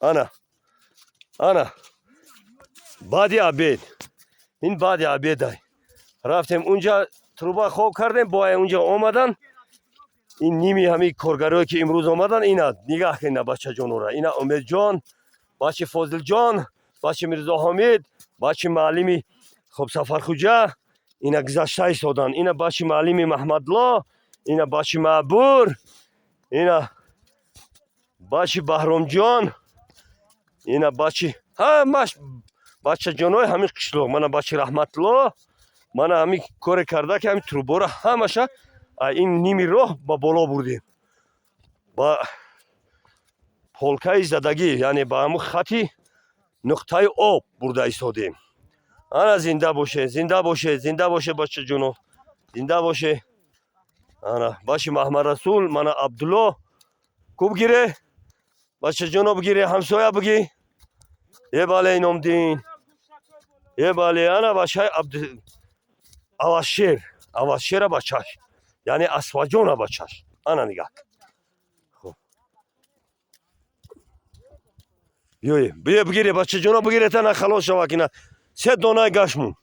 Ана, ана, баъди обед, ин баъди обедай. Рафтем унҷа, труба хоб кардем, бо унҷа омадан. Ин ними ҳамин коргарое, ки имрӯз омадан, ина нигаҳ кина, бачаҷонора. Ина Умедҷон, бачи Фозилҷон, бачи Мирзоҳомид, бачи муаллими, хоб, Сафархуҷа. Ина гузашта истодан. Ина бачи муаллими Маҳмадло, ина бачи Маъбур, ина бачи Баҳромҷон, ина бачи, ҳамаш бачаҷонои ҳамин қишлоқ. Мана бачи Раҳматло. Мана ҳамин коре карда, ки ҳамин трубора ҳамаша ин ними роҳ ба боло бурдем, ба полкаи задагӣ, яъне ба ҳамун хати нуқтаи об бурда истодем. Ана, зинда боше, зинда боше, зинда боше, бачаҷоно, зинда боше. Ана бачи Маҳмадрасул, мана Абдулло. Ку бигире, бачаҷоно, бигире, ҳамсоя бигӣ. Е бале, Иномдин, е бале. Ана бачаи Авазшер, Авазшера бачаш, яъне Асваҷона бачаш. Ана нигаҳ. Хоб, биёе, биё, бигире, бачаҷоно, бигире, та на халос шава, кина се донаи гашмун.